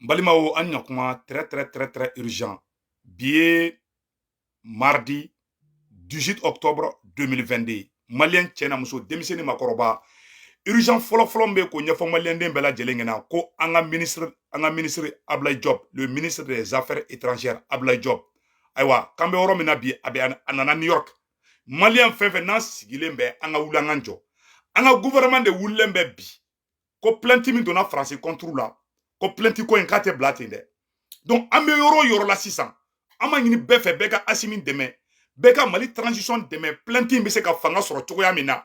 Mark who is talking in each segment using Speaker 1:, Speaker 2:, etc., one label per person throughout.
Speaker 1: N balimaw, an ɲakuma, très très très très urgent. Bi ye mardi 18 octobre 2022. Malien cɛ na muso, denmisɛnnin, makɔrɔba, urgent fɔlɔ-fɔlɔ min bɛ k'o ɲɛfɔ maliyɛnden bɛɛ lajɛlen ɲɛna, ko an ka ministre Ablaye Diop, le ministre des Affaires étrangères Ablaye Diop, ayiwa, k'an bɛ yɔrɔ min na bi, a bɛ a nana New York. Malien fɛn fɛn n'an sigilen bɛ, an ka wuli, an ka jɔ. An ka gouvernement de wulilen bɛ bi ko plainte min donna Faransi contre la, ko plainte ko in k'a tɛ bila ten dɛ. Donc an bɛ yɔrɔ o yɔrɔ la sisan, an b'a ɲini bɛɛ fɛ, bɛɛ ka Asimi dɛmɛ, bɛɛ ka Mali transition dɛmɛ, plainte in bɛ se ka fanga sɔrɔ cogoya min na.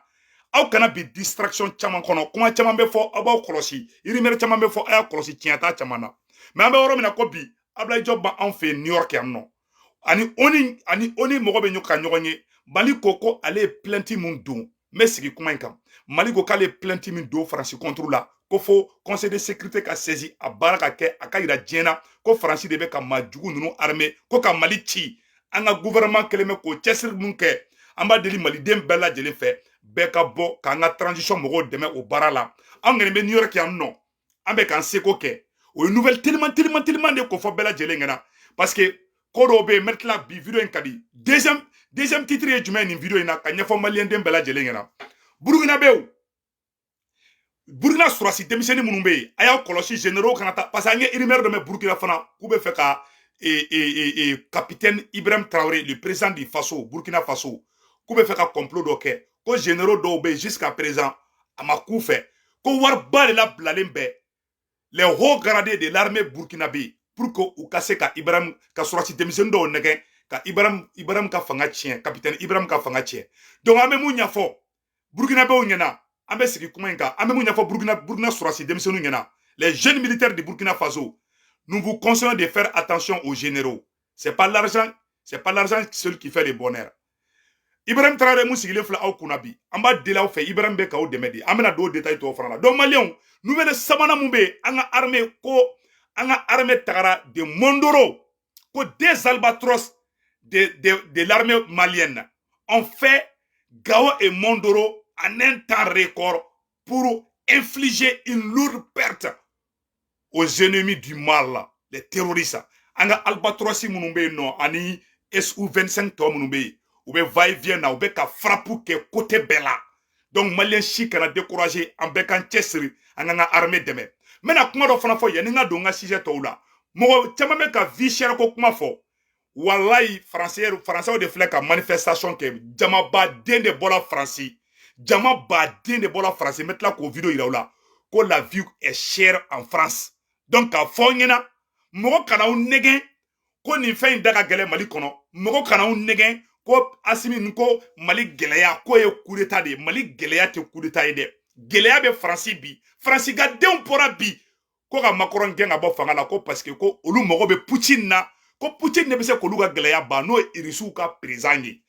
Speaker 1: Aw kana bi distraction caman kɔnɔ. Kuma caman bɛ fɔ, aw b'aw kɔlɔsi. Rumeur caman bɛ fɔ, a y'a kɔlɔsi, tiɲɛ t'a caman na. Mais an bɛ yɔrɔ min na ko bi, Ablaye Diop b'anw fɛ yen New York yan nɔ, ani ONU, ani ONU mɔgɔ bɛ ka ɲɔgɔn ye. Mali ko ko ale ye plainte mun don, n bɛ sigi kuma in kan. Mali ko k'ale ye plainte min don Faransi contre la, ko fo Conseil de sécurité ka saisi, a baara ka kɛ, a ka yira diɲɛ na ko Faransi de bɛ ka maa jugu ninnu armé ko ka Mali ci. An ka gouvernement kɛlen bɛ k'o cɛsiri mun kɛ, an b'a deli maliden bɛɛ lajɛlen fɛ, bɛɛ ka bɔ k'an ka transition mɔgɔw dɛmɛ o baara la. An kɔni bɛ New York yan nɔ, an bɛ k'an seko kɛ. O ye nouvelle teliman teliman teliman de k'o fɔ bɛɛ lajɛlen ɲɛna, parce que ko dɔw bɛ yen. N bɛ tila bi, vidéo in ka di. Deuxième titre ye jumɛn ye nin vidéo in na, ka ɲɛfɔ maliyɛnden bɛɛ lajɛlen ɲɛna? Burukinabew, Burukina sɔrɔsi denmisɛnnin minnu bɛ yen, a y'aw kɔlɔsi, généraux kana taa, parce que an ye rumeur dɔ mɛn Burukina fana k'u bɛ fɛ ka capitaine Ibrahim Traoré, le président du Faso, Burkina Faso, k'u bɛ fɛ ka complot dɔ kɛ, ko généraux dɔw bɛ yen, jusqu'à présent a ma k'u fɛ, ko wariba de labilalen bɛ les hauts gradés de l'armée burkinabé pour que u ka se ka Ibrahim ka sɔrɔsi denmisɛnnin dɔw nɛgɛ ka Ibrahim ka fanga tiɲɛ, capitaine Ibrahim ka fanga tiɲɛ. Donc an bɛ mun ɲɛfɔ burkinabéw ɲɛna? An bɛ sigi kuma in kan. An bɛ mun ɲɛfɔ Burkina sɔrɔsi denmisɛnninw ɲɛna? Les jeunes militaires de Burkina Faso, nous vous conseillons de faire attention aux généraux. C'est pas l'argent, c'est pas l'argent seul qui fait le bonheur. Ibrahim Traoré mun sigilen filɛ aw kunna bi, an b'a deli aw fɛ, Ibrahim bɛ k'aw dɛmɛ de. An bɛna don détail tɔw fana la. Donc maliyɛnw, nouvelle sabanan mun bɛ yen, an ka armée ko an ka armée tagara de Mondoro, ko des albatros de l'armée malienne ont fait Gao et Mondoro en un temps record pour infliger une lourde perte aux ennemis du mal, les terroristes. An ka albatros minnu bɛ yen nɔ ani SU-25 tɔ minnu bɛ yen, u bɛ va et vient na, u bɛ ka frappe kɛ côté bɛɛ la. Donc malien si kana décourager, an bɛɛ k'an cɛsiri, an k'an ka armée dɛmɛ. N bɛna kuma dɔ fana fɔ yanni n ka don n ka sujet tɔw la. Mɔgɔ caman bɛ ka vie chère ko kuma fɔ. Walayi, français de filɛ ka manifestation kɛ. Jamabaden de bɔra Faransi, jamabaden de bɔra Faransi. N bɛ tila k'o vidéo yira u la ko la vie est chère en France. Donc k'a fɔ aw ɲɛna, mɔgɔ kana aw nɛgɛn ko nin fɛn in da ka gɛlɛn Mali kɔnɔ. Mɔgɔ kana aw nɛgɛn ko Asimi nin ko Mali gɛlɛya k'o ye coup d'état de ye. Mali gɛlɛya tɛ coup d'état ye dɛ. Gɛlɛya bɛ Faransi bi. Faransi ka denw bɔra bi ko ka Macron gɛn ka bɔ fanga la, ko parce que ko olu mago bɛ Poutine na, ko Poutine de bɛ se k'olu ka gɛlɛya ban, n'o ye Irisiw ka président ye.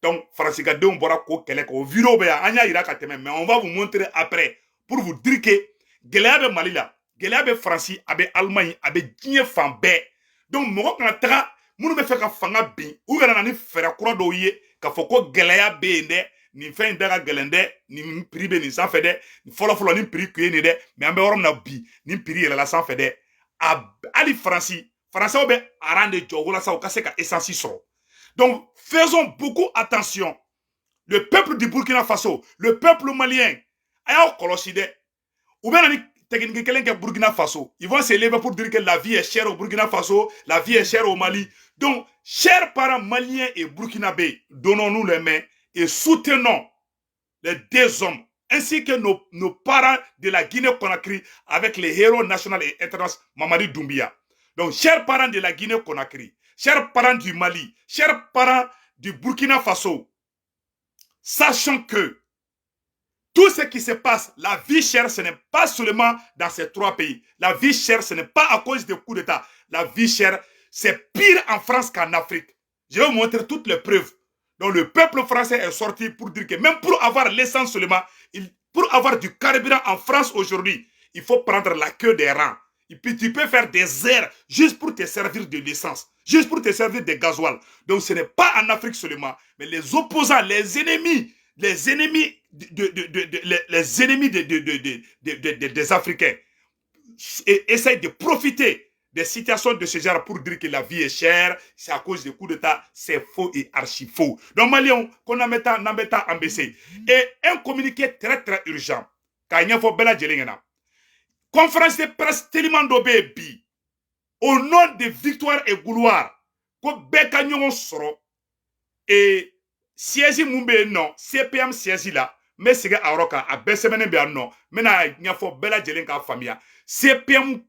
Speaker 1: Donc Faransi ka denw bɔra k'o kɛlɛ kɛ. O vidéo bɛ yan, an y'a yira ka tɛmɛ, mais on va vous montrer après pour vous dire que gɛlɛya bɛ Mali la, gɛlɛya bɛ Faransi, a bɛ Allemagne, a bɛ diɲɛ fan bɛɛ. Donc mɔgɔ kana taga, minnu bɛ fɛ ka fanga bin, u kana na ni fɛɛrɛ kura dɔw ye k'a fɔ ko gɛlɛya bɛ yen dɛ, nin fɛn in da ka gɛlɛn dɛ, nin prix bɛ nin sanfɛ dɛ. Fɔlɔ fɔlɔ, nin prix kun ye nin dɛ, mais an bɛ yɔrɔ min na bi, nin prix yɛlɛla sanfɛ dɛ. A hali Faransi, Faransɛw bɛ aran de jɔ walasa u ka se ka essence sɔrɔ. Donc faisons beaucoup attention, le peuple du Burkina Faso, le peuple malien, a y'aw kɔlɔsi dɛ. U bɛ na ni technique kelen kɛ Burkina Faso, ils vont se lever pour dire que la vie est chère au Burkina Faso, la vie est chère au Mali. Donc chers parents maliens et burkinabés, donnons-nous les mains et soutenons les deux hommes ainsi que nos parents de la Guinée-Conakry avec les héros nationaux et internationaux Mamadi Doumbia. Donc, chers parents de la Guinée-Conakry, chers parents du Mali, chers parents du Burkina Faso, sachons que tout ce qui se passe, la vie chère, ce n'est pas seulement dans ces trois pays. La vie chère, ce n'est pas à cause des coups d'État. La vie chère, c'est pire en France qu'en Afrique. Je vais vous montrer toutes les preuves. Donc le peuple français est sorti pour dire que même pour avoir l'essence seulement, pour avoir du carburant en France aujourd'hui, il faut prendre la queue des rangs. Et puis tu peux faire des heures juste pour te servir de l'essence, juste pour te servir de gasoil. Donc ce n'est pas en Afrique seulement, mais les opposants, les ennemis, les ennemis de, les ennemis des Africains. essayent de profiter des situations de ce genre pour dire que la vie est chère, c'est à cause des coups d'État, c'est faux et archi faux. Donc, Maliens, qu'on a mis en baissé. Et un communiqué très très urgent, k'a ɲɛfɔ bɛɛ lajɛlen ɲɛna. Conférence de presse teliman dɔ bɛ yen bi, au nom de Victoire et Gloire, ko bɛɛ ka ɲɔgɔn sɔrɔ et siège mun bɛ yen nɔ, CPM siège la, n bɛ segin a yɔrɔ kan, a bɛɛ sɛbɛnnen bɛ yan nɔ, n bɛna ɲɛfɔ bɛɛ lajɛlen k'a faamuya. CPM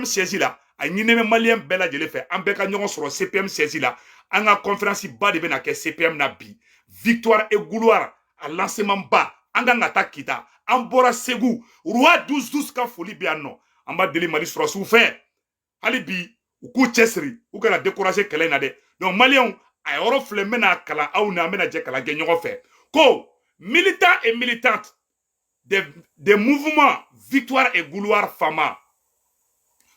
Speaker 1: siège la, a ɲininen bɛ Malien bɛɛ lajɛlen fɛ, an bɛɛ ka ɲɔgɔn sɔrɔ CPM siège la. An ka conférence ba de bɛna kɛ CPM na bi, Victoire et Gloire a lancement ba. An kan ka taa Kita, an bɔra Segu, roi 12 12 ka foli bɛ yan nɔ. An b'a deli Mali sɔrɔsiw fɛ hali bi, u k'u cɛsiri, u kana décourager kɛlɛ in na dɛ. Donc Maliyɛnw, a yɔrɔ filɛ, n bɛna kalan aw ni an bɛna jɛ kalan kɛ ɲɔgɔn fɛ ko militants et militantes des mouvements Victoire et Gloire Fama,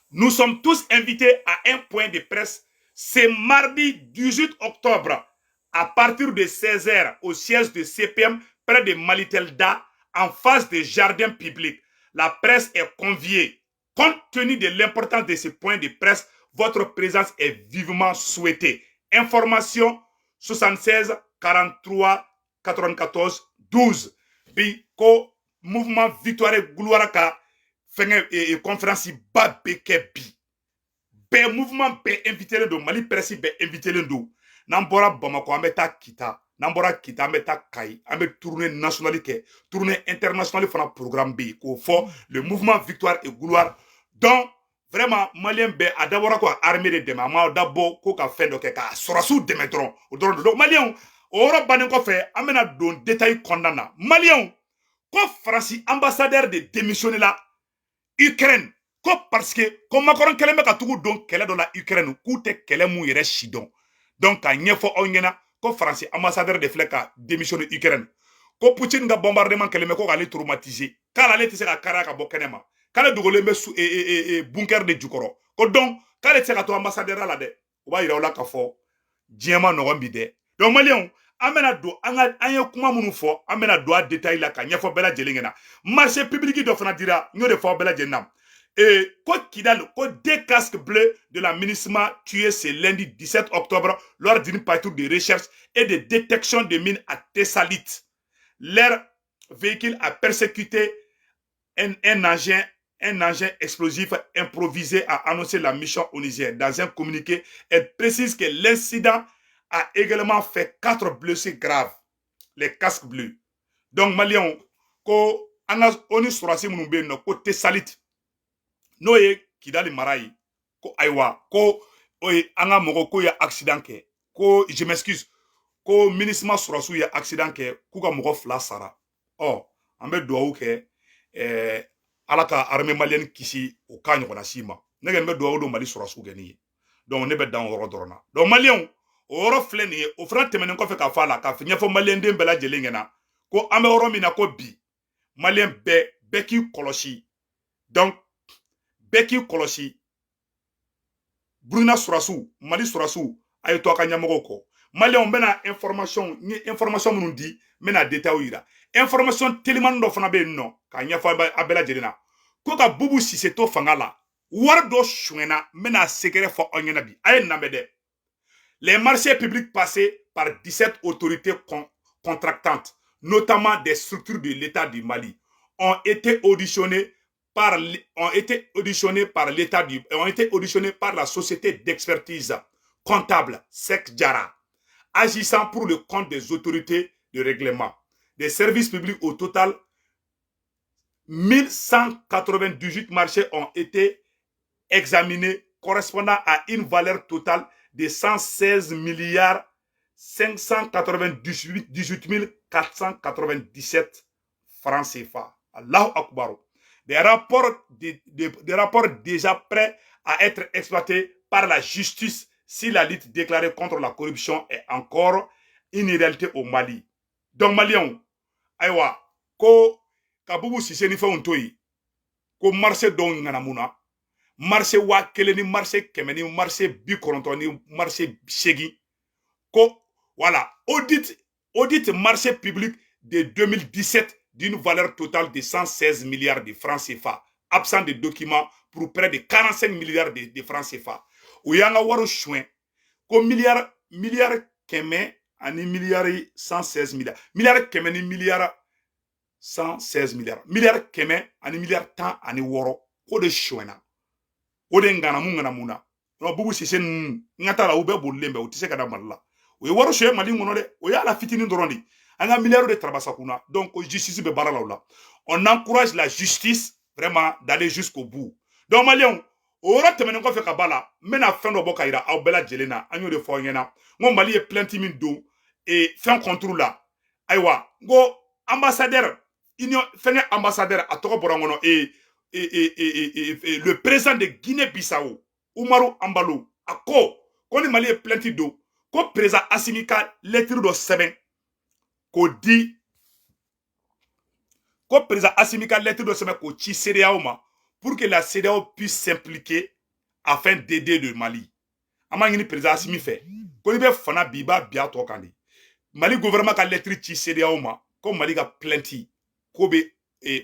Speaker 1: nous sommes tous invités à un point de presse ce mardi 18 octobre à partir de 16h au siège de CPM près de Malitelda, en face des jardins publics. La presse est conviée. Compte tenu de l'importance de ce point de presse, votre présence est vivement souhaitée. Information 76 43 94 12. Bi ko mouvement Victoire et Gloire ka fɛngɛ conférence ba bɛ kɛ bi. Bɛɛ, mouvement bɛɛ invité don, Mali presse bɛɛ invité don. N'an bɔra Bamakɔ, an bɛ taa Kita. N'an bɔra Kita, an bɛ taa Kayi. An bɛ tournée nationale kɛ, tournée internationale fana programme bɛ yen k'o fɔ le mouvement Victoire et Gloire. Donc vraiment, Malien bɛɛ, a dabɔra ko ka armée de dɛmɛ, a ma dabɔ ko ka fɛn dɔ kɛ, ka sɔrɔsiw dɛmɛ dɔrɔn, o dɔrɔn don. Donc Maliyɛnw, o yɔrɔ bannen kɔfɛ, an bɛna don détail kɔnɔna na. Maliyɛnw, ko Faransi ambassadeur de démissionné la Ukraine, ko parce que ko Macron kɛlen bɛ ka tugu don kɛlɛ dɔ la Ukraine, k'u tɛ kɛlɛ mun yɛrɛ si dɔn. Donc k'a ɲɛfɔ aw ɲɛna ko Faransi ambassadeur de filɛ ka démissionné Ukraine, ko Poutine ka bombardement kɛlen bɛ ko k'ale traumatiser, k'ale ale tɛ se ka kariya ka bɔ kɛnɛ ma, k'ale dogolen bɛ su bunker de jukɔrɔ, ko donc k'ale tɛ se ka to ambassadeur la dɛ. O b'a yira aw la k'a fɔ diɲɛ ma nɔgɔn bi dɛ. Donc Maliyɛnw, an bɛna don an ka, an ye kuma minnu fɔ, an bɛna don a détail la ka ɲɛfɔ bɛɛ lajɛlen ɲɛna. Marché public dɔ fana dira, n y'o de fɔ aw bɛɛ lajɛlen na. Et ko Kidal, ko deux casques bleus de la MINUSMA tués ce lundi 17 octobre lors d'une patrouille de recherche et de détection de mines à Tessalit. Leur véhicule a percuté un engin explosif improvisé, a annoncé la mission onusienne. Dans un communiqué, elle précise que l'incident a également fait quatre blessés graves, les casques bleus. Donc, Maliens, ko an ka ONU sɔrɔsi minnu bɛ yen nɔ, ko Tessalit, n'o ye Kidali mara ye, ko ayiwa, ko o ye an ka mɔgɔ ko ye accident kɛ, ko je m'excuse, ko MINUSMA sɔrɔsiw ye accident kɛ, k'u ka mɔgɔ 2 sara. Ɔ, an bɛ dugawu kɛ, Ala ka armée malienne kisi o k'a ɲɔgɔnna si ma. Ne kɔni bɛ dugawu don Mali sɔrɔsiw kɛ nin ye. Donc ne bɛ dan o yɔrɔ dɔrɔn na. Donc Maliyɛnw, o yɔrɔ filɛ nin ye. O fana tɛmɛnen kɔfɛ, k'a fɔ a la k'a ɲɛfɔ Maliyɛnden bɛɛ lajɛlen ɲɛna ko an bɛ yɔrɔ min na ko bi, Maliyɛn bɛɛ, bɛɛ k'i kɔlɔsi. Donc bɛɛ k'i kɔlɔsi, Burukina sɔrɔsiw, Mali sɔrɔsiw, a ye to a ka ɲɛmɔgɔw kɔ. Maliyɛnw bɛna information, n ye information minnu di, n bɛna détail yira. Information telimani dɔ fana bɛ yen nɔ k'a ɲɛfɔ a bɛɛ lajɛlen na, ko ka Bubu Sise to fanga la, wari dɔ sonyɛna, n bɛna secret fɔ aw ɲɛna bi. A ye nin lamɛn dɛ. Les marchés publics passés par 17 autorités contractantes, notamment des structures de l'État du Mali, ont été auditionnés par la société d'expertise comptable Sec Jara, agissant pour le compte des autorités de règlement des services publics. Au total, 1198 marchés ont été examinés, correspondant à une valeur totale de 116 milliards 598 497 francs CFA. Allahu Akbar. Des rapports déjà prêts à être exploités par la justice si la lutte déclarée contre la corruption est encore une réalité au Mali. Donc Maliens, ayiwa, ko ka Bubu Sise ni fɛnw to yen, ko marché dɔw ŋanamu na, marché 1000 ni marché 100 ni marché 90 ni marché 8, ko voilà, audit marché public de 2017 d'une valeur totale de 116 milliards de francs CFA. Absent de documents pour près de 45 milliards de francs CFA. U y'an ka wari suɲɛ ko miliyari miliyari kɛmɛ ani miliyari 116 miliyari, miliyari kɛmɛ ni miliyari 116 miliyari, miliyari kɛmɛ ani miliyari 16, k'o de suɲɛna. O de ŋanamu ŋanamu na. Non, Boubou Cissé ninnu, n ka t'a la, u bɛɛ bolilen bɛ, u tɛ se ka da Mali la. U ye wari suɲɛ Mali kɔnɔ dɛ, o y'a la fitinin dɔrɔn de. An ka miliyari de tarabasa kunna. Donc justice bɛ baara la o la. On encourage la justice vraiment d'aller jusqu'au bout. Donc maliyɛnw, o yɔrɔ tɛmɛnen kɔfɛ ka ba la, n bɛna fɛn dɔ bɔ ka yira aw bɛɛ lajɛlen na. An y'o de fɔ aw ɲɛna, n ko Mali ye plainte min don e fɛn contre la. Ayiwa, n ko ambassadeur union fɛnkɛ, ambassadeur a tɔgɔ bɔra n kɔnɔ, e le président de Guinée-Bissau, Umaru Embalo, a ko ko ni Mali ye plainte don, ko président Assimi ka lettre dɔ sɛbɛn k'o di, ko président Assimi ka lettre dɔ sɛbɛn k'o ci CEDEAO ma pour que la CEDEAO puisse s'impliquer afin d'aider le Mali. An b'a ɲini président Assimi fɛ ko n'i bɛ fana bi, i b'a bi a tɔ kan de. Mali gouvernement ka lettre ci CEDEAO ma ko Mali ka plainte ko bɛ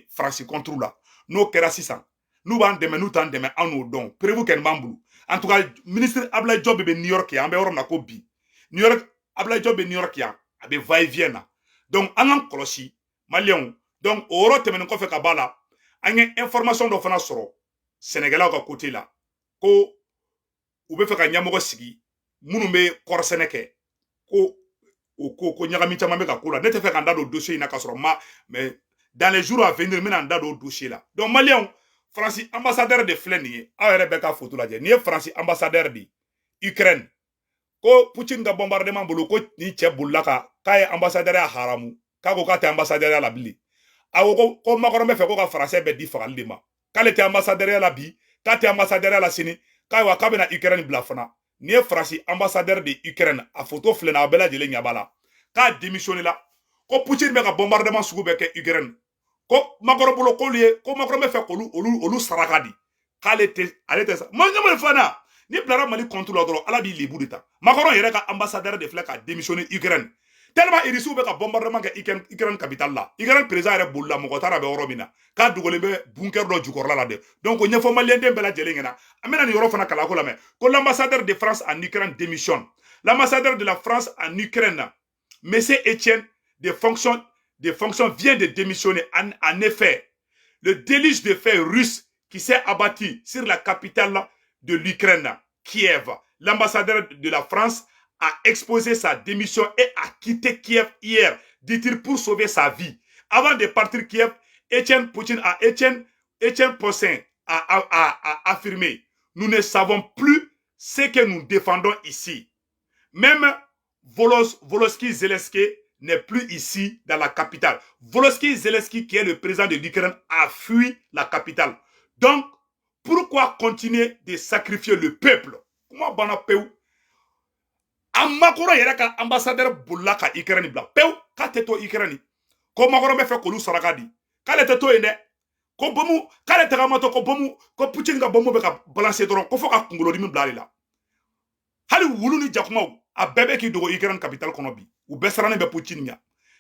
Speaker 1: Faransi contre la. N'o kɛra sisan, n'u b'an dɛmɛ, n'u t'an dɛmɛ, an n'o dɔn. Preuve kɛni b'an bolo. En tout cas, ministre Ablaye Diop bɛ New York yan. An bɛ yɔrɔ min na ko bi, New York, Ablaye Diop bɛ New York yan, a bɛ va et vient na. Donc an k'an kɔlɔsi, maliyɛnw. Donc o yɔrɔ tɛmɛnen kɔfɛ ka ba la, an ye information dɔ fana sɔrɔ sɛnɛkɛlaw ka côté la, ko u bɛ fɛ ka ɲɛmɔgɔ sigi minnu bɛ kɔrɔsɛnɛ kɛ, ko o ko ko ɲagami caman bɛ ka ko la. Ne tɛ fɛ ka n da don dossier in na ka sɔrɔ ma, mais dans les jours à venir, n bɛna n da don o dossier la. Donc maliyɛnw, Faransi ambassadeur de filɛ nin ye. Aw yɛrɛ bɛɛ ka photo lajɛ, nin ye Faransi ambassadeur de ye Ukraine. Ko Poutine ka bombardement bolo, ko ni cɛ bolila ka k'a ye ambassadeur ya haramu, k'a ko k'a tɛ ambassadeur ya la bilen. A ko ko Macron bɛ fɛ ko ka français bɛɛ di fagali de ma, k'ale tɛ ambassadeur ya la bi, k'a tɛ ambassadeur ya la sini, k'ayiwa k'a bɛna Ukraine bila fana. Nin ye Faransi ambassadeur de Ukraine, a photo filɛ nin ye, a bɛɛ lajɛlen ɲɛ b'a la k'a démissionné la, ko Poutine bɛ ka bombardement sugu bɛɛ kɛ Ukraine, ko Macron bolo k'olu ye, ko Macron bɛ fɛ k'olu olu saraka di, k'ale tɛ, ale tɛ sa. Ma ɲɛmɔ fana ni bilara Mali contre la dɔrɔn, Ala b'i lebu de ta. Macron yɛrɛ ka ambassadeur de filɛ ka démissionner Ukraine, tellement Irisiw bɛ ka bombardement kɛ Ukraine capitale la. Ukraine président yɛrɛ bolila, mɔgɔ taara bɛ yɔrɔ min na, k'a dogolen bɛ bunker dɔ jukɔrɔla la dɛ. Donc o ɲɛfɔ maliyɛnden bɛɛ lajɛlen ɲɛna. An bɛna nin yɔrɔ fana kalanko lamɛn, ko l'ambassadeur de France en Ukraine démissionne. L'ambassadeur de la France en Ukraine, monsieur Étienne de fonction, vient de démissionner. En effet, le déluge de feu russe qui s'est abattu sur la capitale de l'Ukraine, Kiev, l'ambassadeur de la France a exposé sa démission et a quitté Kiev hier, dit-il, pour sauver sa vie. Avant de partir Kiev, Étienne Poutine a Étienne Possin a affirmé: «Nous ne savons plus ce que nous défendons ici. Même Voloski Zelensky n'est plus ici dans la capitale.» Voloski Zelensky, qui est le président de l'Ukraine, a fui la capitale. Donc, pourquoi continuer de sacrifier le peuple? Comment bana pewu? A Macron yɛrɛ ka ambassadeur bolila ka Ukraine bila pewu, k'a tɛ to Ukraine, ko Macron bɛ fɛ k'olu saraka di, k'ale tɛ to yen dɛ, ko bomu k'ale tagamatɔ, ko bomu, ko Poutine ka bomu bɛ ka balancer dɔrɔn, ko fo ka kunkolodimi bila ale la. Hali wulu ni jakumaw, a bɛɛ bɛ k'i dogo Ukraine capitale kɔnɔ bi, u bɛɛ sirannen bɛ Poutine ɲɛ.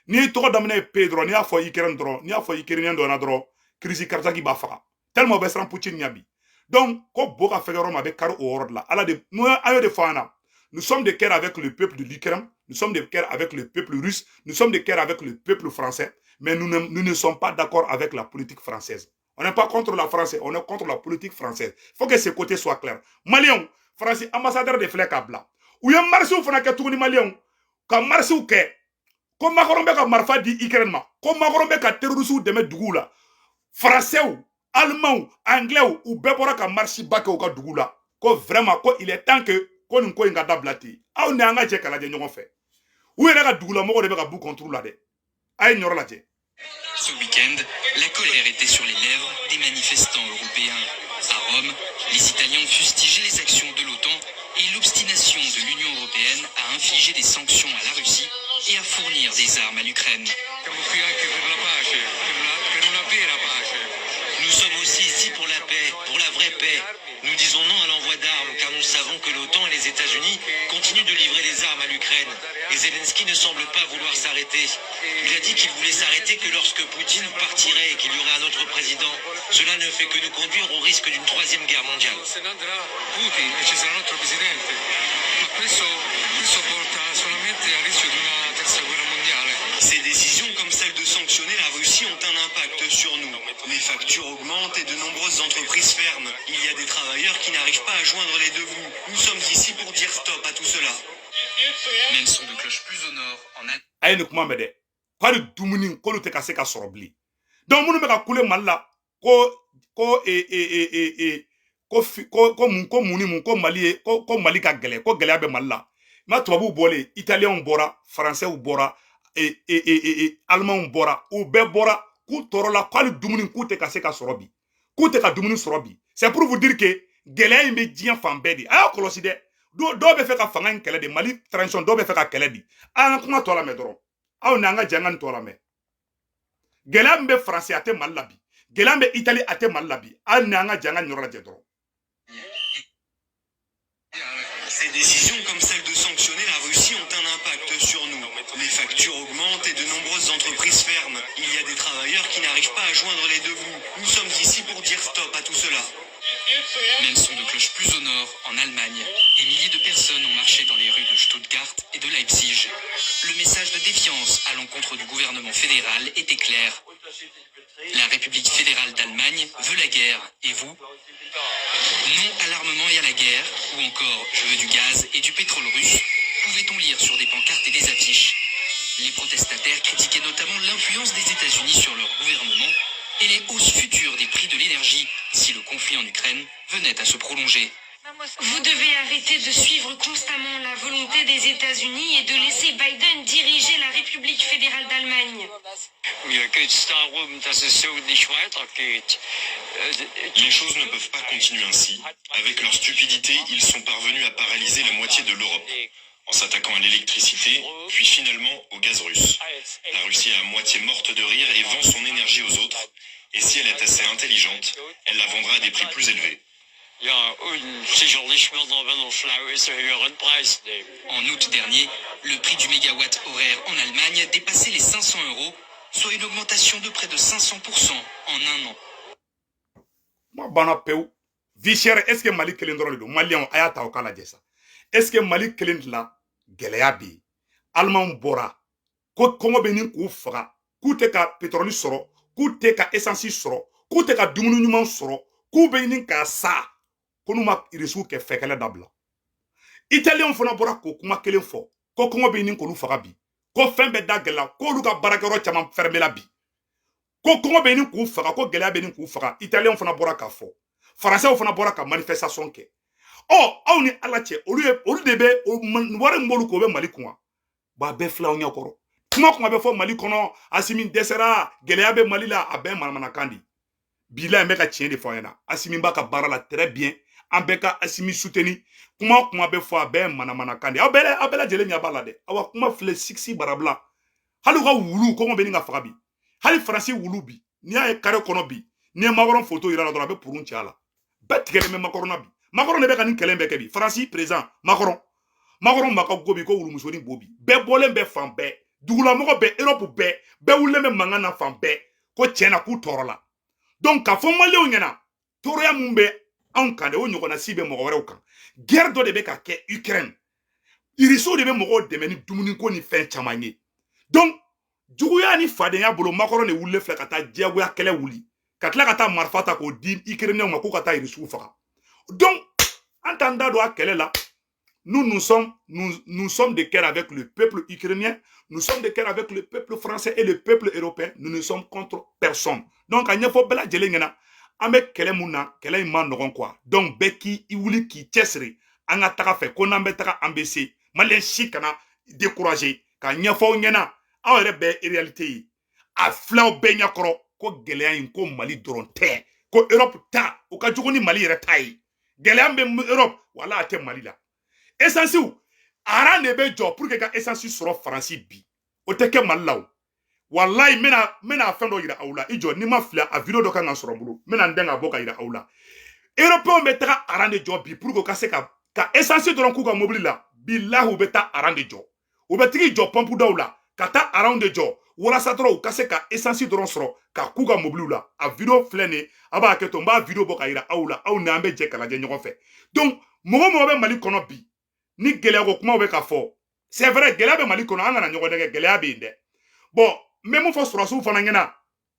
Speaker 1: N'i ye tɔgɔ daminɛ ye pe dɔrɔn, n'i y'a fɔ Ukraine dɔrɔn, n'i y'a fɔ Ukrainien dɔ ɲɛna dɔrɔn, crise cardiaque b'a faga, tellement u bɛ siran Poutine ɲɛ bi. Donc ko bo ka fɛgɛ yɔrɔ ma, a bɛ kari o yɔrɔ de la. Ala de n'o an y'o de fɔ an na. Nous sommes de cœur avec le peuple de l'Ukraine, nous sommes de cœur avec le peuple russe, nous sommes de cœur avec le peuple français, mais nous ne sommes pas d'accord avec la politique française. On n'est pas contre la France, on est contre la politique française. Il faut que ce côté soit clair. Maliens, Français ambassadeur de filɛ k'a bila. U ye marchew fana kɛ tuguni, Maliens, ka marchew kɛ ko Macron bɛ ka marifa di Ukraine ma, ko Macron bɛ ka terroristes dɛmɛ duguw la. Français, Allemands, Anglais, u bɛɛ bɔra ka marche ba kɛ u ka dugu la, ko vraiment ko il est temps que ko nin ko in ka dabila ten. Aw ni an ka jɛ ka lajɛ ɲɔgɔn fɛ. U yɛrɛ ka dugulamɔgɔw de bɛ ka b'u contre la dɛ. A ye nin yɔrɔ lajɛ.
Speaker 2: Ce week-end, la colère était sur les lèvres des manifestants européens. À Rome, les Italiens ont fustigé les actions de l'OTAN et l'obstination de l'Union européenne à infliger des sanctions à la Russie et à fournir des armes à l'Ukraine.
Speaker 3: Siamo qui anche per la pace, per una vera pace.
Speaker 4: Nous sommes aussi ici pour la paix, pour la vraie paix. Nous disons non à l'envoi d'armes car nous savons que l'OTAN et les États-Unis continuent de livrer des armes à l'Ukraine. Et Zelensky ne semble pas vouloir s'arrêter. Il a dit qu'il voulait s'arrêter que lorsque Poutine partirait et qu'il y aurait un autre président. Cela ne fait que nous conduire au risque d'une troisième guerre mondiale.
Speaker 3: Se ne andrà Putin e ci sarà un altro presidente, ma questo porta solamente al rischio di una terza guerra mondiale.
Speaker 4: Ces décisions, comme celle de sanctionner la Russie, ont un impact sur nous. Les factures augmentent et de nombreuses entreprises ferment. Il y a des travailleurs qui n'arrivent pas à joindre les deux bouts. Nous sommes ici pour dire stop à tout cela.
Speaker 2: Même son de cloche plus au nord, en Allemagne.
Speaker 1: A ye nin kuma mɛn dɛ, ko hali dumuni k'olu tɛ ka se ka sɔrɔ bilen. Donc minnu bɛ ka kule Mali la ko e e e e e ko fi ko mun, ko mun ni mun, ko Mali ye ko Mali ka gɛlɛn, ko gɛlɛya bɛ Mali la. Ma tubabuw bɔlen, Italiyɛnw bɔra, Faransɛw bɔra, e e e e e Alimanw bɔra, u bɛɛ bɔra k'u tɔɔrɔla, ko hali dumuni k'u tɛ ka se ka sɔrɔ bi, k'u tɛ ka dumuni sɔrɔ bi. C'est pour vous dire que gɛlɛya in bɛ diɲɛ fan bɛɛ de. A y'a kɔlɔsi dɛ, dɔw bɛ fɛ ka fanga in kɛlɛ de, Mali transition, dɔw bɛ fɛ ka kɛlɛ di. An ka kuma tɔ lamɛn dɔrɔn, aw ni an ka jɛ an ka nin tɔ lamɛn. Gɛlɛya min bɛ Faransi, a tɛ Mali la bi. Gɛlɛya min bɛ Itali, a tɛ Mali la bi. Hali ni an ka jɛ an ka nin yɔrɔ lajɛ dɔrɔn.
Speaker 4: Ces décisions, comme celle de sanctionner la Russie, ont un impact sur nous. Les factures augmentent et de nombreuses entreprises ferment. Il y a des travailleurs qui n'arrivent pas à joindre les deux bouts. Nous sommes ici pour dire stop à tout cela.
Speaker 2: Même son de cloche plus au nord, en Allemagne. Des milliers de personnes ont marché dans les rues de Stuttgart et de Leipzig. Le message de défiance à l'encontre du gouvernement fédéral était clair. La République fédérale d'Allemagne veut la guerre. Et vous? Non à l'armement et à la guerre, ou encore je veux du gaz et du pétrole russe, pouvait-on lire sur des pancartes et des affiches. Les protestataires critiquaient notamment l'influence des États-Unis sur leur gouvernement et les hausses futures des prix de l'énergie si le conflit en Ukraine venait à se prolonger.
Speaker 5: Vous devez arrêter de suivre constamment la volonté des États-Unis et de laisser Biden diriger la République fédérale d'Allemagne.
Speaker 3: Mir geht es darum, dass es so nicht weitergeht.
Speaker 6: Les choses ne peuvent pas continuer ainsi. Avec leur stupidité, ils sont parvenus à paralyser la moitié de l'Europe, en s'attaquant à l'électricité, puis finalement au gaz russe. La Russie est à moitié morte de rire et vend son énergie aux autres. Et si elle est assez intelligente, elle la vendra à des prix plus élevés.
Speaker 3: Ja, und sicherlich wird er, wenn er schlau ist, einen höheren Preis nehmen.
Speaker 2: En août dernier, le prix du mégawatt horaire en Allemagne dépassait les 500 euros, soit une augmentation de près de 500% en un an.
Speaker 1: Kuma banna pewu. Vie chère, est ce que Mali kelen dɔrɔn de don? Maliyɛnw, a y'a ta o k'a lajɛ sa, est ce que Mali kelen de la gɛlɛya bɛ yen? Alimanw bɔra ko kɔngɔ bɛ nin k'u faga, k'u tɛ ka pétrole sɔrɔ, k'u tɛ ka essence sɔrɔ, k'u tɛ ka dumuni ɲuman sɔrɔ, k'u bɛ ɲini ka sa, ko n'u ma Irisiw kɛ fɛ kɛlɛ dabila. Italiyɛnw fana bɔra k'o kuma kelen fɔ, ko kɔngɔ bɛ ɲini k'olu faga bi, ko fɛn bɛɛ da gɛlɛla, k'olu ka baarakɛyɔrɔ caman fɛrɛmɛla bi, ko kɔngɔ bɛ ɲini k'u faga, ko gɛlɛya bɛ ɲini k'u faga. Italiyɛnw fana bɔra k'a fɔ, Faransɛw fana bɔra ka manifestation kɛ. Ɔ, aw ni Ala cɛ, olu ye olu de bɛ wari min b'olu kun, o bɛ Mali kun wa? Bon, a bɛɛ filɛ aw ɲɛkɔrɔ. Kuma bɛ fɔ Mali kɔnɔ, Asimi dɛsɛra, gɛlɛya bɛ Mali la, a bɛɛ manamanakan di. Bilahi, n bɛ ka tiɲɛ de fɔ aw ɲɛna. Asimi b'a ka baara la très bien, an bɛɛ ka Asimi soutenir. Kuma bɛ fɔ, a bɛɛ manamanakan di. Aw bɛɛ lajɛlen ɲɛ b'a la dɛ. Awa, kuma filɛ siksi barabila. Hali u ka wulu, kɔngɔ bɛ nin ka faga bi. Hali Faransi wulu bi, n'i y'a ye carré kɔnɔ bi, n'i ye Macron photo yira la dɔrɔn, a bɛ purun cɛ a la. Bɛɛ tigɛlen bɛ Macron na bi. Macron de bɛ ka nin kɛlɛ bɛɛ kɛ bi. Faransi président Macron, Macron ma ka go bi, ko wulumusonin bo bi. Bɛɛ bɔlen bɛ fan bɛɛ, dugulamɔgɔ bɛɛ, Europe bɛɛ, bɛɛ wulilen bɛ mankan na fan bɛɛ, ko tiɲɛ na k'u tɔɔrɔ la. Donc k'a fɔ Maliyɛnw ɲɛna, tɔɔrɔya mun bɛ anw kan dɛ, o ɲɔgɔnna si bɛ mɔgɔ wɛrɛw kan. Guerre dɔ de bɛ ka kɛ Ukraine, Irisiw de bɛ mɔgɔw dɛmɛ ni dumuniko ni fɛn caman ye. Donc juguya ni fadenya bolo, Macron de wulilen filɛ ka taa diyagoya kɛlɛ wuli, ka tila ka taa marifa ta k'o di Ukrainiens ma k'u ka taa Irisiw faga. Donc an t'an da don a kɛlɛ la. Nous, nous sommes de cœur avec le peuple ukrainien, nous sommes de cœur avec le peuple français et le peuple européen. Nous ne sommes contre personne. Donc, a ɲɛfɔ bɛɛ lajɛlen ɲɛna, an bɛ kɛlɛ mun na, kɛlɛ in ma nɔgɔn quoi. Donc bɛɛ k'i wuli k'i cɛsiri, an ka taga fɛ, ko n'an bɛ taga, an bɛ se. Maliyɛn si kana décourager. Ka ɲɛfɔ aw ɲɛna, aw yɛrɛ bɛɛ ye réalité ye. A filaw bɛɛ ɲɛkɔrɔ ko gɛlɛya in, ko Mali dɔrɔn tɛ, ko Europe ta o ka jugu ni Mali yɛrɛ ta ye. Gɛlɛya min bɛ Europe, wala a tɛ Mali la. Essence aran de bɛ jɔ pour que ka essence sɔrɔ Faransi bi, o tɛ kɛ Mali la. O walayi, n bɛna fɛn dɔ yira aw la. I jɔ, n'i ma fili, a vidéo dɔ kan ka sɔrɔ n bolo, n bɛna n dɛn ka bɔ ka yira aw la. Européens bɛ taga aran de jɔ bi pour que u ka se ka essence dɔrɔn k'u ka mobili la. Bilahi, u bɛ taa aran de jɔ. U bɛ tigi jɔ pompe daw la ka taa rang de jɔ walasa dɔrɔn u ka se ka essence dɔrɔn sɔrɔ ka k'u ka mobiliw la. A vidéo filɛ nin ye, a b'a kɛ to, n b'a vidéo bɔ ka yira aw la, aw ni an bɛ jɛ ka lajɛ ɲɔgɔn fɛ. Donc mɔgɔ mɔgɔ bɛ Mali kɔnɔ bi, ni gɛlɛya ko kumaw bɛ ka fɔ, c'est vrai, gɛlɛya bɛ Mali kɔnɔ, an kana ɲɔgɔn nɛgɛ, gɛlɛya bɛ yen dɛ. Bon, n bɛ mun fɔ sɔrɔsiw fana ɲɛna?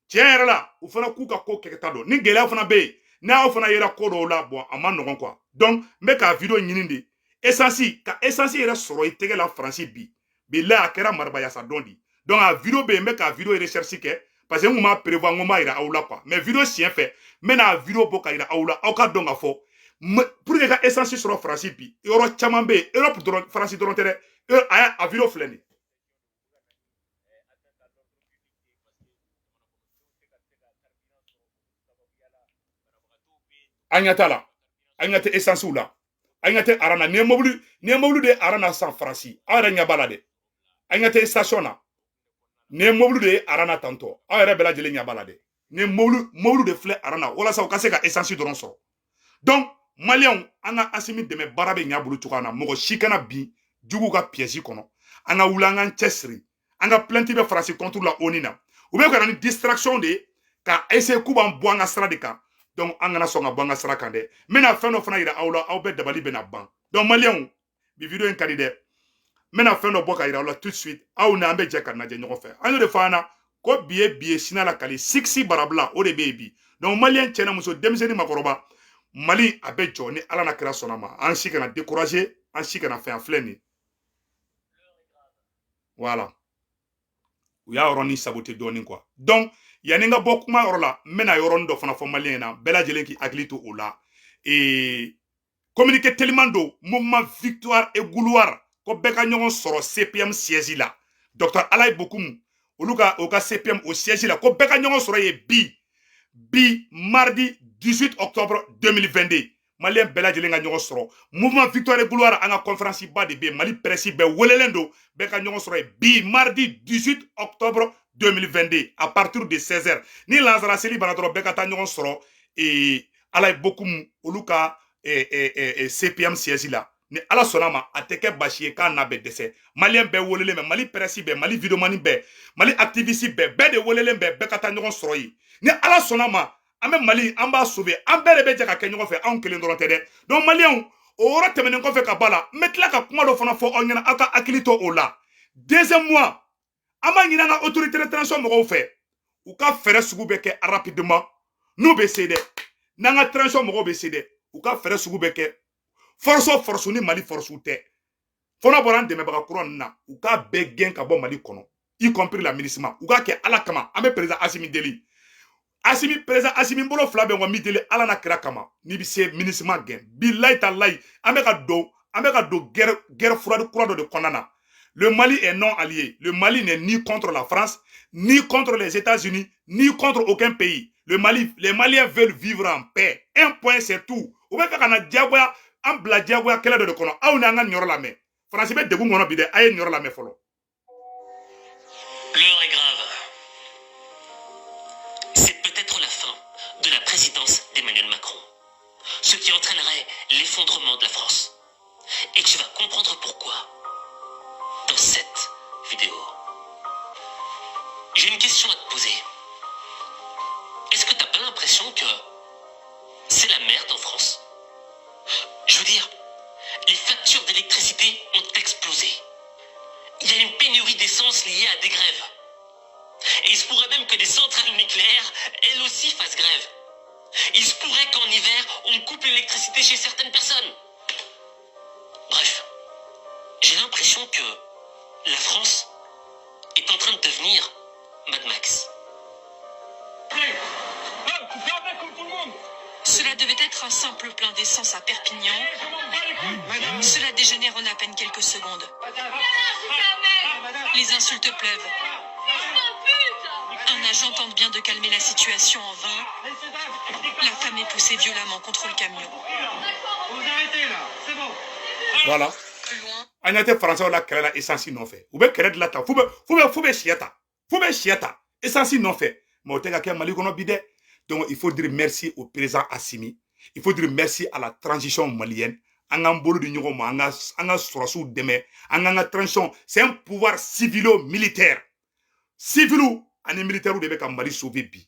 Speaker 1: Tiɲɛ yɛrɛ la, u fana k'u ka ko kɛta dɔn. Ni gɛlɛya fana bɛ yen, n'aw fana yera ko dɔw la, bon, a ma nɔgɔn quoi. Donc n bɛ ka vidéo ɲini de, essence, ka essence yɛrɛ sɔrɔ i tɛgɛ la Faransi bi, bilahi, a kɛra marabayasa dɔn di. Donc a vidéo bɛ yen, n bɛ ka vidéo recherche kɛ parce que n kun m'a prévoir n ko n b'a yira aw la quoi. Mais vidéo siɲɛ fɛ, n bɛ n'a vidéo bɔ ka yira aw la, aw ka dɔn ka fɔ pour que ka essence sɔrɔ Faransi bi, yɔrɔ caman bɛ yen, Europe dɔrɔn, Faransi dɔrɔn tɛ dɛ. A vidéo filɛ nin ye. An ɲɛ t'a la, an ɲɛ tɛ essence la, an ɲɛ tɛ rang na. N'i ye mobili de rang na san Faransi, aw yɛrɛ ɲɛ b'a la dɛ. An ɲɛ tɛ station na, nin ye mobili de ye rang na tantɔ, aw yɛrɛ bɛɛ lajɛlen ɲɛ b'a la dɛ. Nin ye mobili de filɛ rang na walasa u ka se ka essence dɔrɔn sɔrɔ. Donc Maliyɛnw, an ka Asimi dɛmɛ, baara bɛ ɲɛ bolo cogoya min na, mɔgɔ si kana bin juguw ka piège kɔnɔ. An ka wuli, an k'an cɛsiri, an ka plainte bɛ Faransi contre la ONU na. U bɛ ka na ni distraction de ye ka essayer k'u b'an bɔ an ka sira de kan. Donc an kana sɔn ka bɔ an ka sira kan dɛ. N bɛna fɛn dɔ fana yira aw la, aw bɛɛ dabali bɛna ban. Donc Maliyɛnw, bi vidéo in ka di dɛ. N bɛna fɛn dɔ bɔ ka yira aw la tout de suite, aw ni an bɛ jɛ ka lajɛ ɲɔgɔn fɛ. An y'o de fɔ an na ko bi ye bi ye, sina la kali siksi barabila, o de bɛ yen bi. Donc Maliyɛn, cɛ na muso, denmisɛnnin, makɔrɔba, Mali a bɛ jɔ ni Ala na kira sɔnna ma. An si kana décourager, an si kana fɛn. A filɛ nin ye, voilà, u y'a yɔrɔnin saboter dɔɔnin quoi. Donc yanni n ka bɔ kuma yɔrɔ la, n bɛna yɔrɔnin dɔ fana fɔ Maliyɛn na, bɛɛ lajɛlen k'i hakili to o la. Communiqué teliman don, mouvement Victoire et Gloire ko bɛɛ ka ɲɔgɔn sɔrɔ CPM siège la, docteur Alayi Bokum olu ka o ka CPM o siège la, ko bɛɛ ka ɲɔgɔn sɔrɔ yen bi, bi mardi 18 octobre 2022. Maliyɛn bɛɛ lajɛlen ka ɲɔgɔn sɔrɔ, mouvement Victoire et Gloire, an ka conférence ba de bɛ yen, Mali presse bɛɛ welelen don, bɛɛ ka ɲɔgɔn sɔrɔ yen bi mardi 18 octobre 2022 à partir de 16h. Ni lansara seli banna dɔrɔn, bɛɛ ka taa ɲɔgɔn sɔrɔ Alayi Bokum olu ka CPM siège la. Ni Ala sɔnna ma, a tɛ kɛ basi ye k'a n'a bɛ dɛsɛ. Maliyɛn bɛɛ welelen bɛ, Mali presse bɛɛ, Mali vidéoman bɛɛ, Mali activiste bɛɛ, bɛɛ de welelen bɛ, bɛɛ ka taa ɲɔgɔn sɔrɔ yen. Ni Ala sɔnna ma, an bɛ Mali, an b'a sauver, an bɛɛ de bɛ jɛ ka kɛ ɲɔgɔn fɛ, anw kelen dɔrɔn tɛ dɛ. Donc Maliyɛnw, o yɔrɔ tɛmɛnen kɔfɛ ka ba la, n bɛ tila ka kuma dɔ fana fɔ aw ɲɛna, aw ka hakili to o la. Deuxième mois, an b'a ɲini an ka autorité de transition mɔgɔw fɛ, u ka fɛɛrɛ sugu bɛ kɛ rapidement n'u bɛ se dɛ, n'an ka transition mɔgɔw bɛ se dɛ, u ka fɛɛrɛ sugu bɛ kɛ, force o force, ni Mali force tɛ, fo n'a bɔra an dɛmɛbaga kura ninnu na, u k'a bɛɛ gɛn ka bɔ Mali kɔnɔ, y compris la MINUSMA. U k'a kɛ Ala kama. An bɛ président Asimi deli, Asimi, président Asimi bolo fila bɛ n kɔ, min deli Ala n'a kira kama, n'i bɛ se, MINUSMA gɛn. Bilayi talayi, an bɛ ka don guerre froide kura dɔ de kɔnɔna na. Le Mali est non allié. Le Mali n'est ni contre la France, ni contre les États-Unis, ni contre aucun pays. Le Mali, les Maliens veulent vivre en paix. Un point, c'est tout. U bɛ fɛ ka na diyagoya an bila diyagoya kɛlɛ dɔ de kɔnɔ. Aw ni an ka nin yɔrɔ lamɛn. Faransi bɛ degun kɔnɔ bi dɛ, a ye nin yɔrɔ lamɛn fɔlɔ.
Speaker 2: L'heure est grave. C'est peut-être la fin de la présidence d'Emmanuel Macron. Ce qui entraînerait l'effondrement de la France. Et tu vas comprendre pourquoi dans cette vidéo. J'ai une question à te poser. Est-ce que t'as pas l'impression que c'est la merde en France? Je veux dire, les factures d'électricité ont explosé. Il y a une pénurie d'essence liée à des grèves. Et il se pourrait même que des centrales nucléaires, elles aussi, fassent grève. Il se pourrait qu'en hiver, on coupe l'électricité chez certaines personnes. Bref, j'ai l'impression que la France est en train de devenir Mad Max.
Speaker 5: Cela devait être un simple plein d'essence à Perpignan. Cela dégénère en à peine quelques secondes. Les insultes pleuvent. Un agent tente bien de calmer la situation en vain. La femme est poussée violemment contre le camion.
Speaker 1: Voilà.
Speaker 5: Plus loin,
Speaker 1: An ɲɛ tɛ Faransɛw la kɛlɛ la essence nɔfɛ. U bɛ kɛlɛ dilan tan f'u bɛ sɛ ta, f'u bɛ sɛ ta essence nɔfɛ. Mais o tɛ ka kɛ Mali kɔnɔ bi dɛ. Donc il faut dire merci au président Assimi, il faut dire merci à la transition malienne. An k'an bolo di ɲɔgɔn ma, an ka sɔrɔsiw dɛmɛ, an k'an ka transition. C'est un pouvoir civilo-militaire. Civil ani militaire de bɛ ka Mali sauver bi.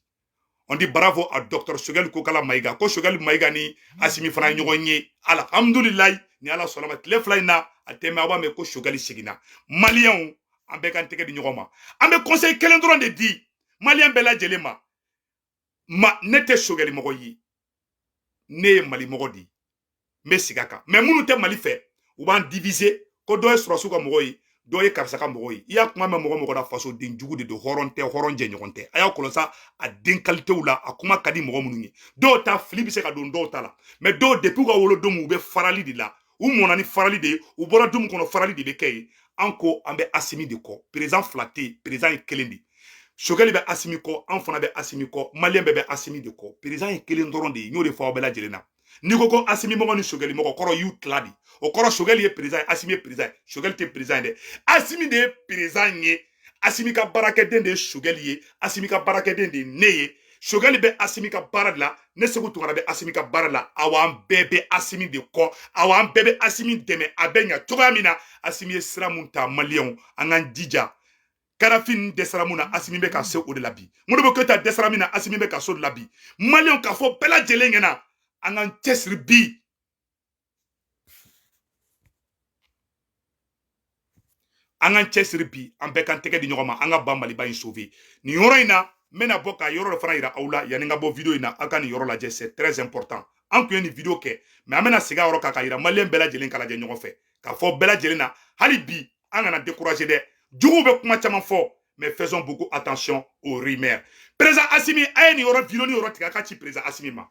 Speaker 1: On dit bravo à docteur Choguel Kokala Maïga. Ko Choguel Maïga ni Assimi fana ɲɔgɔn ye. Alhamdulilayi, ni Ala sɔnna ma, tile 2 in na a tɛ mɛn, aw b'a mɛn ko Choguel seginna. Maliyɛnw, an bɛɛ k'an tɛgɛ di ɲɔgɔn ma. An bɛ conseil kelen dɔrɔn de di maliyɛn bɛɛ lajɛlen ma. Ma ne tɛ Choguel mɔgɔ ye, ne ye Mali mɔgɔ de ye, n bɛ segin a kan. Mais minnu tɛ Mali fɛ, u b'an diviser ko dɔ ye sɔrɔsiw ka mɔgɔ ye, dɔ ye karisa ka mɔgɔ ye. I y'a kuma mɛn mɔgɔ mɔgɔ la, fasoden jugu de don, hɔrɔn tɛ, hɔrɔn jɛɲɔgɔn tɛ. A y'a kɔlɔsi a den qualitéw la, a kuma ka di mɔgɔ minnu ye. Dɔw ta fili bɛ se ka don dɔw ta la, mais dɔw depuis u ka wolodon u bɛ farali de la, u mɔnna ni farali de ye, u bɔra du min kɔnɔ farali de bɛ kɛ yen. An ko an bɛ Assimi de kɔ. Président 2 tɛ yen, président ye kelen de ye. Choguel bɛ Assimi kɔ, an fana bɛ Assimi kɔ, maliyɛn bɛɛ bɛ Assimi de kɔ. Président ye kelen dɔrɔn de ye, n y'o de fɔ aw bɛɛ lajɛlen na. N'i ko ko Assimi mɔgɔ ni Choguel mɔgɔ, kɔrɔ y'u tila de. O kɔrɔ Choguel ye président ye, Assimi ye président ye. Choguel tɛ président ye dɛ, Assimi de ye président ye. Assimi ka baarakɛden de ye Choguel ye, Assimi ka baarakɛden de ye ne ye. Choguel bɛ Assimi ka baara de la, ne Sékou Tounkara bɛ Assimi ka baara la. Awa an bɛɛ bɛ Assimi de kɔ, awa an bɛɛ bɛ Assimi dɛmɛ a bɛ ɲa cogoya min na. Assimi ye sira mun ta, maliyɛnw, an k'an jija. Kadhafi ninnu dɛsɛra mun na, Assimi bɛ ka se o de la bi. Modibo Keïta dɛsɛra min na, Assimi bɛ ka se o de la bi. Maliyɛnw, k'a fɔ bɛɛ lajɛlen ɲɛna, an k'an cɛsiri bi. An k'an cɛsiri bi, an bɛɛ k'an tɛgɛ di ɲɔgɔn ma, an ka ba Maliba in sauver. Nin yɔrɔ in na, n bɛna bɔ ka yɔrɔ dɔ fana yira aw la yanni n ka bɔ vidéo in na. Aw ka nin yɔrɔ lajɛ, c'est très important. An tun ye nin vidéo kɛ, mais an bɛna segin a yɔrɔ kan ka yira maliyɛn bɛɛ lajɛlen ka lajɛ ɲɔgɔn fɛ, k'a fɔ bɛɛ lajɛlen na hali bi an kana décourager dɛ. Juguw bɛ kuma caman fɔ, mais faisons beaucoup attention aux rumeurs. Président Assimi, a ye nin yɔrɔ vidéo ni yɔrɔ tigɛ a ka ci président Assimi ma.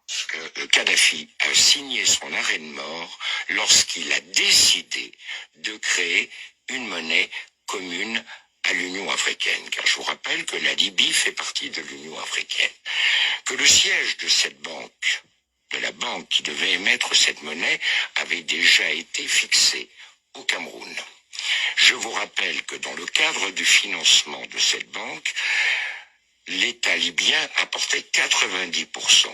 Speaker 7: Que Kadhafi a signé son arrêt de mort lorsqu'il a décidé de créer une monnaie commune à l'Union africaine, car je vous rappelle que la Libye fait partie de l'Union africaine, que le siège de cette banque, de la banque qui devait émettre cette monnaie, avait déjà été fixé au Cameroun. Je vous rappelle que dans le cadre du financement de cette banque, l'État libyen apportait 90%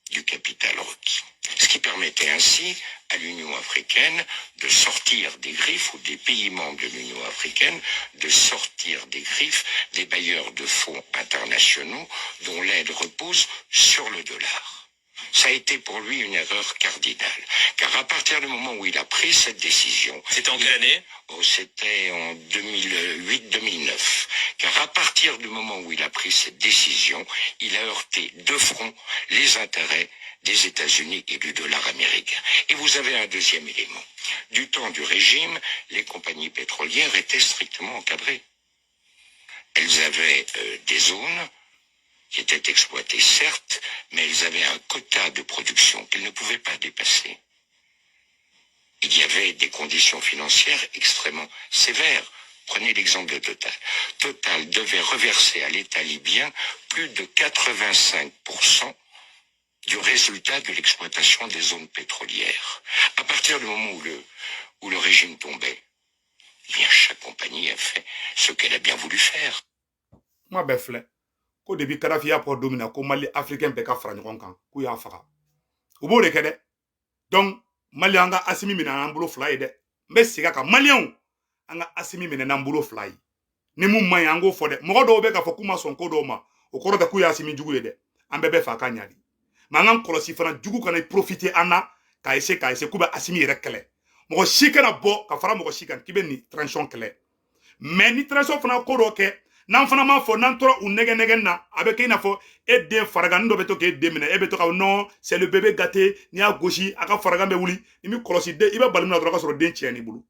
Speaker 7: du capital requis, ce qui permettait ainsi à l'Union africaine de sortir des griffes, ou des pays membres de l'Union africaine, de sortir des griffes des bailleurs de fonds internationaux dont l'aide repose sur le dollar. Ça a été pour lui une erreur cardinale, car à partir du moment où il a pris cette décision...
Speaker 8: C'était en quelle année?
Speaker 7: Oh, c'était en 2008-2009. Car à partir du moment où il a pris cette décision, il a heurté de front les intérêts des États-Unis et du dollar américain. Et vous avez un deuxième élément. Du temps du régime, les compagnies pétrolières étaient strictement encadrées. Elles avaient des zones qui étaient exploitées, certes, mais elles avaient un quota de production qu'elles ne pouvaient pas dépasser. Il y avait des conditions financières extrêmement sévères. Prenez l'exemple de Total. Total devait reverser à l'État libyen plus de 85% du résultat de l'exploitation des zones pétrolières. À partir du moment où le régime tombait, eh bien, chaque compagnie a fait ce qu'elle a bien voulu faire.
Speaker 1: Ma belle, ko depuis Kadhafi y'a fɔ don min na ko Mali africain bɛɛ ka fara ɲɔgɔn kan, k'u y'a faga, u b'o de kɛ dɛ. Donc Mali, an ka Assimi minɛ n'an bolo fila ye dɛ. N bɛ segin a kan, maliyɛnw, an ka Assimi minɛ n'an bolo fila ye. Ni mun man ɲi, an k'o fɔ dɛ. Mɔgɔ dɔw bɛ k'a fɔ k'u ma sɔn ko dɔw ma, o kɔrɔ tɛ k'u ye Assimi jugu ye dɛ. An bɛɛ bɛ fɛ a ka ɲa de, mais an k'an kɔlɔsi fana, jugu kana profiter an na k'a essayer k'u bɛ Assimi yɛrɛ kɛlɛ. Mɔgɔ si kana bɔ ka fara mɔgɔ si kan k'i bɛ nin transition kɛlɛ, mais ni transition fana ko dɔ kɛ, n'an fana m'a fɔ, n'an tora u nɛgɛ nɛgɛ na, a bɛ kɛ i n'a fɔ e den faraganin dɔ bɛ to k'e den minɛ, e bɛ to ka non, c'est le bébé gâté. N'i y'a gosi, a ka faragan bɛ wuli. I b'i kɔlɔsi den, i bɛ bali min na dɔrɔn, ka sɔrɔ den tiɲɛ n'i bolo.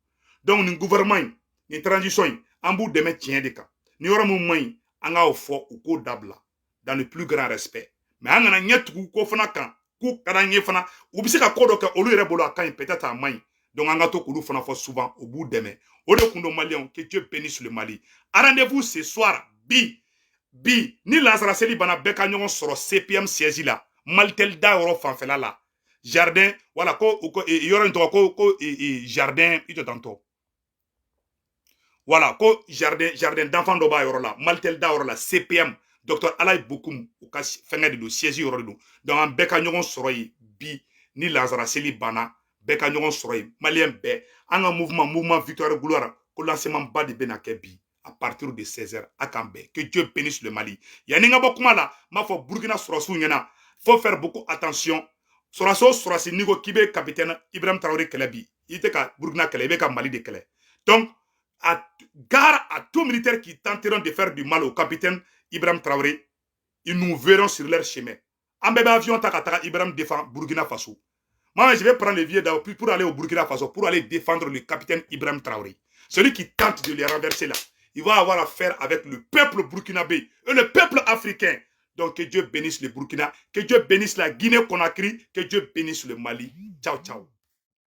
Speaker 1: Donc nin gouvernement in, nin transition in, an b'u dɛmɛ tiɲɛ de kan. Ni yɔrɔ min man ɲi, an k'o fɔ, u k'o dabila dans le plus grand respect, mais an kana ɲɛ tugu ko fana kan k'u ka d'an ye fana. U bɛ se ka ko dɔ kɛ olu yɛrɛ bolo, a ka ɲi, peut-être a man ɲi. Donc an ka to k'olu fana fɔ souvent, u b'u dɛmɛ. O de kun don, maliyɛnw, que Dieu bénisse le Mali. Rendez-vous ce soir, bi bi ni lansara seli banna, bɛɛ ka ɲɔgɔn sɔrɔ CPM siège la, Malitel da yɔrɔ fanfɛla la, jardin, voilà. Ko ko yɔrɔ in tɔgɔ ko jardin, i jɔ tantɔ, voilà, ko jardin d'enfant dɔ b'a yɔrɔ la, Malitel da yɔrɔ la, CPM, docteur Alaye Bokoum, u ka fɛngɛ de don, siège yɔrɔ de don. Donc an bɛɛ ka ɲɔgɔn sɔrɔ yen bi ni lansara seli banna. Bɛɛ ka ɲɔgɔn sɔrɔ yen. Maliyɛn bɛɛ, an ka mouvement Victoire Gloire, ko lancement ba de bɛna kɛ bi à partir de 16h. A k'an bɛn. Que Dieu bénisse le Mali. Yanni n ka bɔ kuma la, n b'a fɔ Burkina sɔrɔsiw ɲɛna, faut faire beaucoup attention. Sɔrɔsi o sɔrɔsi, n'i ko k'i bɛ capitaine Ibrahim Traoré kɛlɛ bi, i tɛ ka Burkina kɛlɛ, i bɛ ka Mali de kɛlɛ. Donc à gare à tout militaire qui tenteront de faire du mal au capitaine Ibrahim Traoré, ils nous verront sur leur chemin. An bɛɛ bɛ avion ta ka taga Ibrahim défend Burkina Faso. Moi, je vais prendre le billet pour aller au Burkina Faso, pour aller défendre le capitaine Ibrahim Traoré. Celui qui tente de les renverser là, il va avoir affaire avec le peuple burkinabé et le peuple africain. Donc que Dieu bénisse le Burkina, que Dieu bénisse la Guinée-Conakry, que Dieu bénisse le Mali. Ciao, ciao.